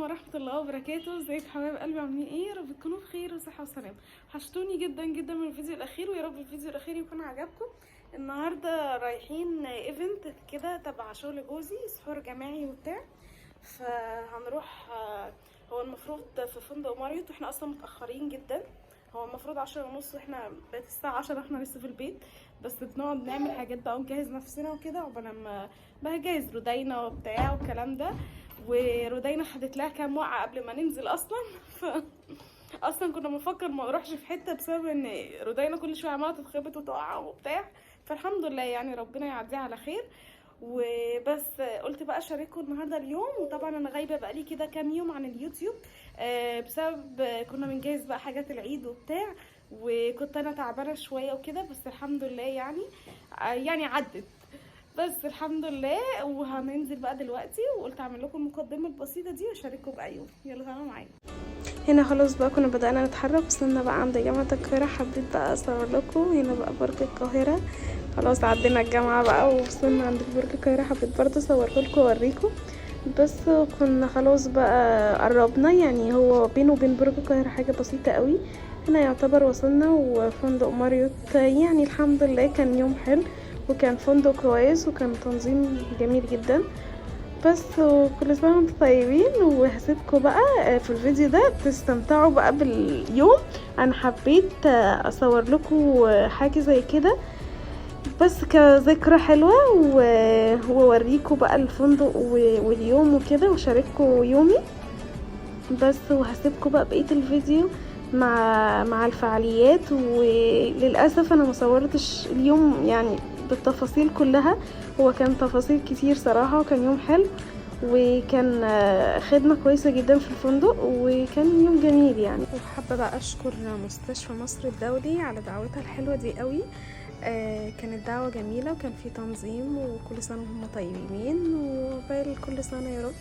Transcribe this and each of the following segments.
ورحمة الله وبركاته. ازيكم حبايب قلبي، عاملين ايه؟ يا رب تكونوا بخير وصحة وسلامة. وحشتوني جدا جدا من الفيديو الاخير، ويا رب الفيديو الاخير يكون عجبكم. النهارده رايحين event كده تبع شغل جوزي، سحور جماعي وبتاع، فهنروح. هو المفروض في فندق ماريوت، واحنا اصلا متأخرين جدا. هو المفروض 10:30 واحنا بقت الساعة 10، احنا لسه في البيت، بس بنقعد نعمل حاجات بقى ونجهز نفسنا وكده، عقبال ما بجهز رودينا وبتاع والكلام ده. ورودينا خدت لها كام وقعة قبل ما ننزل اصلا. اصلا كنا بنفكر ما نروحش في حتة بسبب ان رودينا كل شوية عماله تتخبط وتقع وبتاع، فالحمد لله يعني ربنا يعديها على خير. وبس قلت بقى اشارككم النهارده اليوم. وطبعا انا غايبة بقالي كده كام يوم عن اليوتيوب، بسبب كنا بنجهز بقى حاجات العيد وبتاع، وكنت انا تعبانة شوية وكده، بس الحمد لله يعني يعني عدت، بس الحمد لله. وهننزل بقى دلوقتي، وقلت اعمل لكم المقدمة البسيطة دي واشارككم بقى يوم. يلا تعالوا معايا. هنا خلاص بقى كنا بدأنا نتحرك، وصلنا بقى عند جامعة القاهرة. حبيت بقى اصور لكم هنا بقى برج القاهرة. خلاص عدينا الجامعة بقى ووصلنا عند برج القاهرة، حبيت برضه اصوره لكم واوريكم. بس كنا خلاص بقى قربنا، يعني هو بينه وبين برج القاهرة حاجة بسيطة قوي. هنا يعتبر وصلنا وفندق ماريوت، يعني الحمد لله كان يوم حلو، وكان فندق كويس، وكان تنظيم جميل جدا. بس وكل سنة وانتم طيبين، وهسيبكم بقى في الفيديو ده تستمتعوا بقى باليوم. انا حبيت اصور لكم حاجة زي كده بس كذكرى حلوة، واوريكم بقى الفندق واليوم وكده، وشارككم يومي بس. وهسيبكم بقى بقية الفيديو مع الفعاليات. وللأسف انا مصورتش اليوم يعني بالتفاصيل كلها، هو كان تفاصيل كتير صراحة، وكان يوم حلو، وكان خدمة كويسة جدا في الفندق، وكان يوم جميل يعني. وحابة بقى أشكر مستشفى مصر الدولي على دعوتها الحلوة دي قوي. كانت دعوة جميلة، وكان في تنظيم، وكل سنة وهم طيبين، وبال كل سنة يا رب.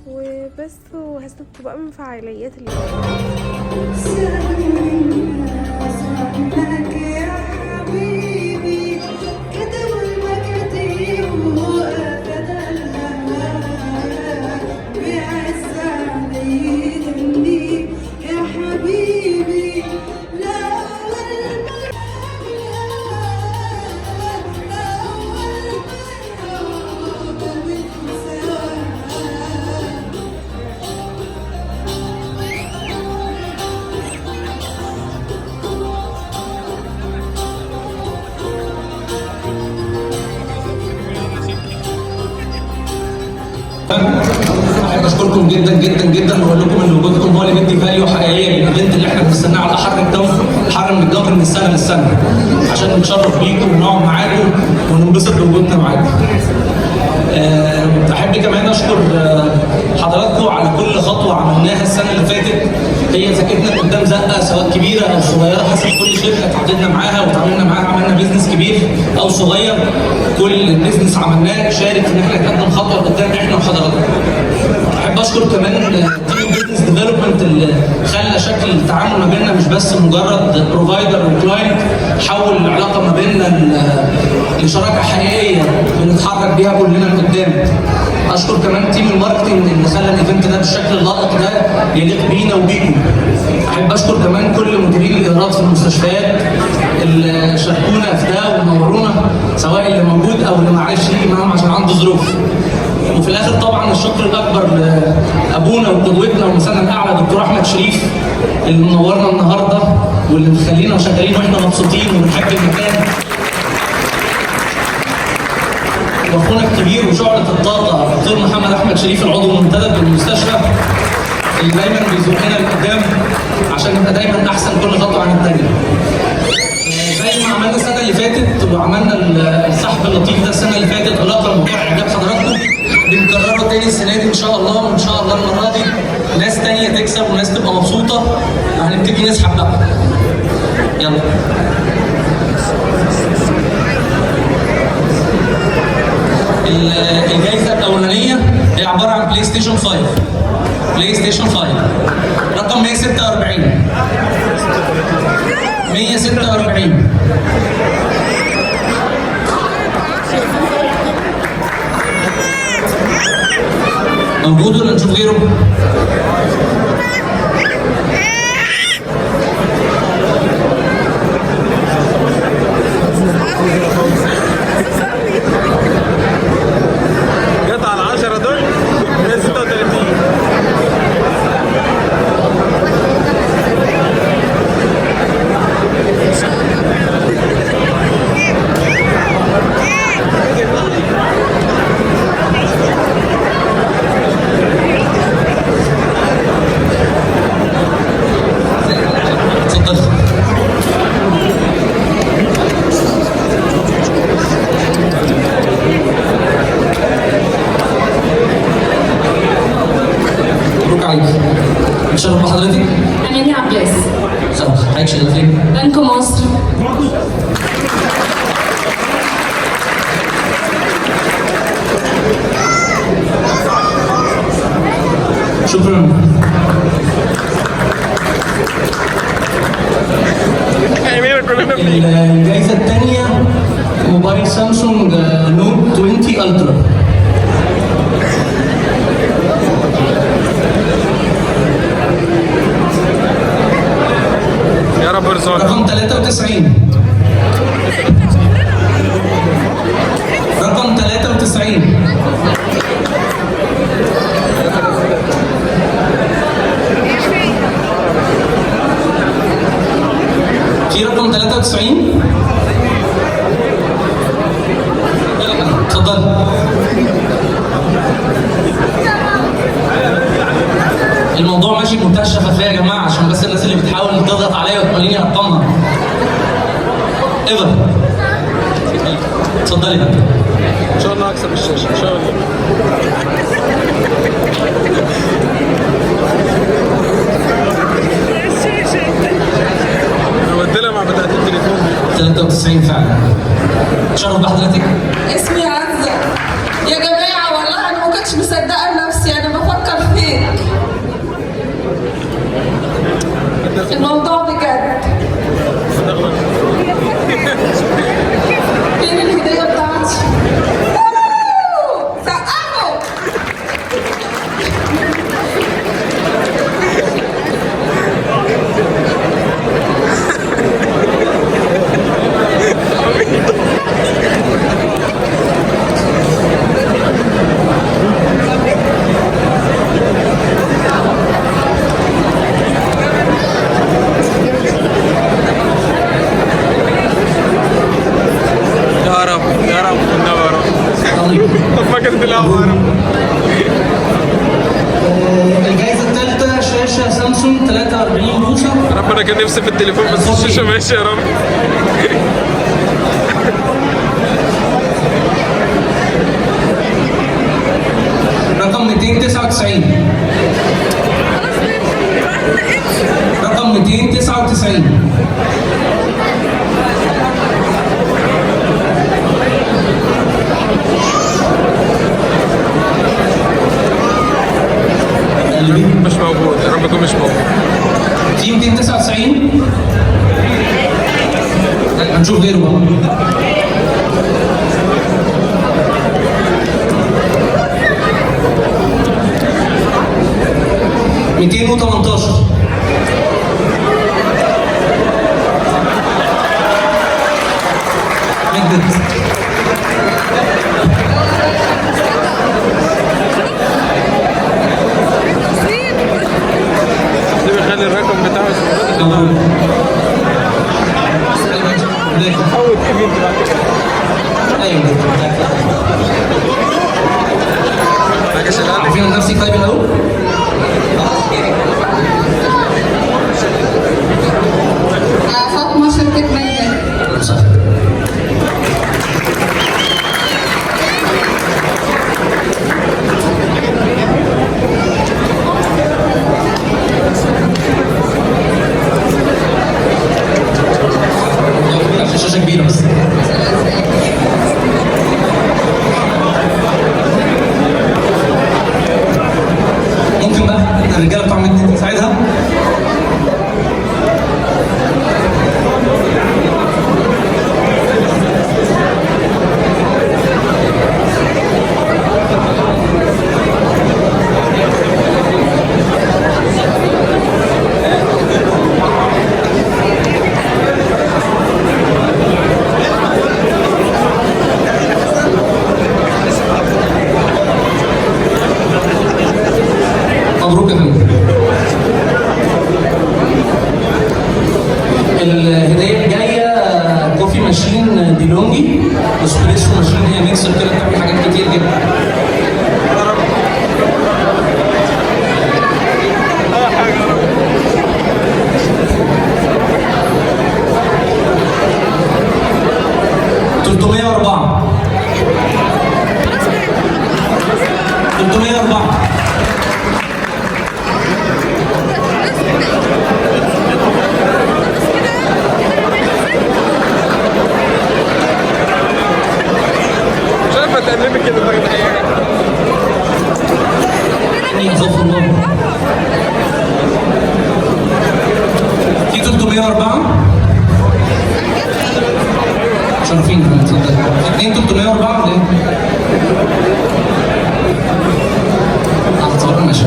وبس، وهسيبكم بقى من فعاليات اليوم. سلمك يا حبيبي، كتب المكاتيب وأخذ الهوى بيعز علي دمي يا حبيبي. لا أول مرة، لا أول مرة بنساك. احب اشكركم جدا جدا جدا، واقول لكم ان وجودكم هو اللي بيدي value حقيقية لل event اللي احنا بنستناه على احر الجمر، حر من الجمر، من السنة للسنه، عشان نتشرف بيكم ونقعد معاكم وننبسط بوجودنا معاكم. احب كمان اشكر حضراتكم على كل خطوة عملناها السنة اللي فاتت، هي زقتنا قدام زقه، سواء كبيرة او صغيره، حسب كل شركة تعاقدنا معاها وتعاملنا معاها، عملنا business كبير او صغير، كل business عملناه شارك في ان احنا نقدم خطوة لقدام احنا وحضراتكم. احب اشكر كمان team business development اللي خلى شكل التعامل ما بيننا مش بس مجرد provider و client، حول العلاقة ما بيننا لشراكه حقيقية بنتحرك بيها كلنا لقدام. اشكر كمان team ال marketing اللي خلى ال event ده بالشكل اللائق ده يليق بينا وبيكم. احب اشكر كمان كل مديرين الادارات في المستشفيات اللي شاركونا في ده ونورونا، سواء اللي موجود او اللي ما عرفش يجي معاهم عشان عنده ظروف. وفي الاخر طبعا الشكر الاكبر لابونا وقدوتنا ومثلنا الاعلى دكتور احمد شريف، اللي منورنا النهارده واللي مخلينا شغالين واحنا مبسوطين وبنحب المكان، واخونا الكبير وشعلة الطاقة دكتور محمد احمد شريف، العضو المنتدب بالمستشفى، اللي دايما بيزقنا لقدام عشان نبقى دايما احسن كل خطوة عن الثانية. زي ما عملنا السنة اللي فاتت وعملنا السحب اللطيف ده السنة اللي فاتت ولاقى الموضوع اعجاب حضراتكم، بنكرره تاني السنة دي ان شاء الله. وان شاء الله المرة دي ناس تانية تكسب وناس تبقى مبسوطه. هنبتدي نسحب بقى، يلا. الجايزة الاولانية هي عبارة عن PlayStation 5، PlayStation 5، رقم 146، 146. موجود ولا نشوف غيره؟ جت على 10 دول 136. اتفضل. مبروك عليك. اتشرف بحضرتك. أماني عباس. اتشرف. حضرتك شغالة فين؟ بنك مصر. شكرا. الجائزة الثانية موبايل سامسونج Note 20 Ultra. يا رب ارزقنا. رقم 93. رقم 93. في رقم 93. يلا اتفضل. الموضوع ماشي بمنتهى الشفافية يا جماعة، عشان بس الناس اللي بتحاول تضغط عليا وتوريني ارقامها. ايفا اتفضلي. ان شاء الله هكسب الشاشة ان شاء الله. انا بدلها مع بتاعت التليفون دي. 93 فعلا. اتشرف بحضرتك. اسمي عزة. يا جماعة والله أنا ما كنتش مصدقة نفسي، أنا بفكر فيك. الموضوع بجد. فين الهدية بتاعتي؟ أوه! سقفوا. يا رب يا رب والنبي يا رب. طيب. طب فاكر القهوة يا رب. الجائزة الثالثة شاشة سامسونج 43 بوصة. يا رب انا كان نفسي في التليفون بس الشاشة ماشي يا رب. رقم 299. رقم 299. قلبي. مش موجود يا رب يكون مش موجود. في 299. لا، هنشوف غيره بقى. 218. مجدد. ليه بيخلي الرقم بتاعه اسمه مبروك. فوت event بعد كده. ايوه. حاجة شغالة. عارفين عن نفسك طيب الاول؟ فاطمة شركة مجد. صح. عشان الشاشة كبيرة بس. ممكن بقى الرجالة بتوع مجد تساعدها؟ مبروك يا فندم. الهدية الجاية coffee machine DeLonghi، espresso machine، هي ميكسر كده بتعمل حاجات كتير جدا. 304 304. مش عارفه تقلبي كده تاخدي اي حاجة. إني أخاف الله. في 304. شرفين، اتفضل. 2 304 ولا ايه؟ هتصور، ماشي.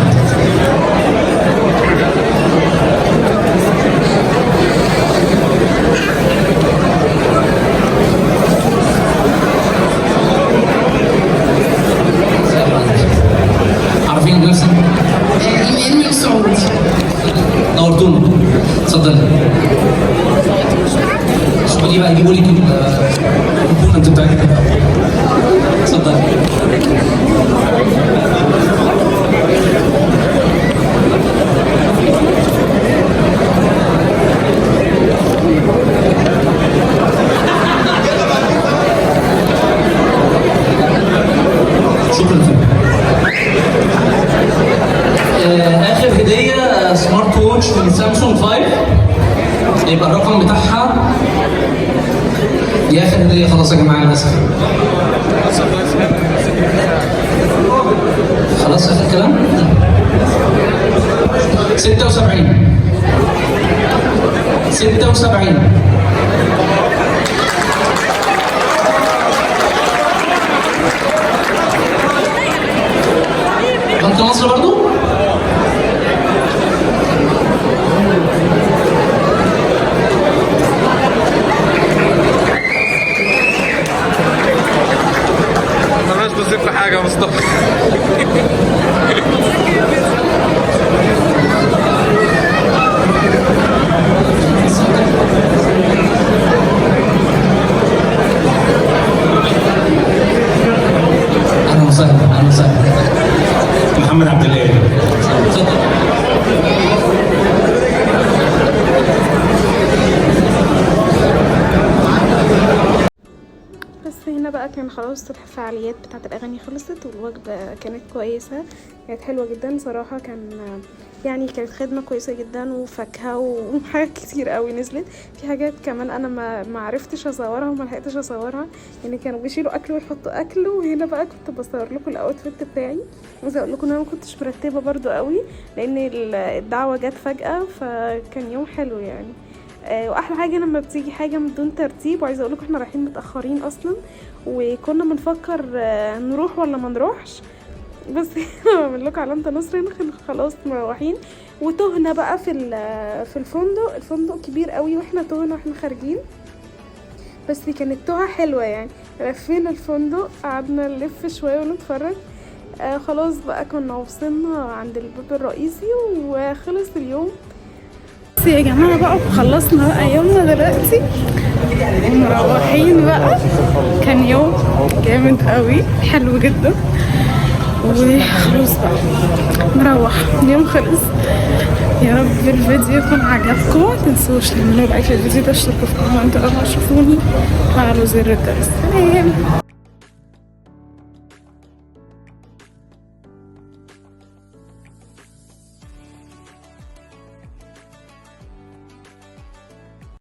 عارفين نفسك؟ ايمان من السعودي. نورتونا، اتفضل. خدي بقى، جيبوا لك ال component بتاعتك. اتفضل. شكرا فندم. اخر هديه smart watch من سامسونج 5، يبقى الرقم بتاعها، دي اخر هديه، خلاص يا جماعه، للاسف خلاص، اخر كلام. 76 76. بنك مصر برضو؟ مالناش نصيب في حاجة يا مصطفى. اهلا وسهلا، اهلا وسهلا. محمد عبد الله. اتفضل. بس هنا بقى كان خلاص الفعاليات بتاعت الأغاني خلصت، والوجبة كانت كويسة، كانت حلوة جدا صراحة، كان يعني كانت خدمة كويسة جدا، وفاكهة وحاجات كتير قوي نزلت. في حاجات كمان أنا ما عرفتش أصورها وما لحقتش أصورها، يعني كانوا بيشيلوا أكل ويحطوا أكل. وهنا بقى كنت بصور لكم ال outfit بتاعي. عايزة أقول لكم إن أنا ما كنتش مرتبة برضو قوي، لأن الدعوة جت فجأة، فكان يوم حلو يعني. واحلى حاجة لما بتيجي حاجة من دون ترتيب. وعايزه اقول لكم احنا رايحين متاخرين اصلا، وكنا بنفكر نروح ولا ما نروحش، بس بعمل لكم علامة نصر هنا، خلاص مروحين. وتهنا بقى في الفندق، الفندق كبير قوي، واحنا تهنا واحنا خارجين، بس كانت توهه حلوة يعني. لفينا الفندق، قعدنا نلف شوية ونتفرج. خلاص بقى كنا وصلنا عند الباب الرئيسي وخلص اليوم. بس يا جماعة بقى خلصنا بقى يومنا دلوقتي ومروحين بقى. كان يوم جامد قوي، حلو جدا، وخلاص بقى نروح، اليوم خلص. يا رب الفيديو يكون عجبكم، ما تنسوش تعملوا like للفيديو ده، اشتركوا في القناة انتوا اول ما تشوفوني، فعلوا زر الجرس. سلام.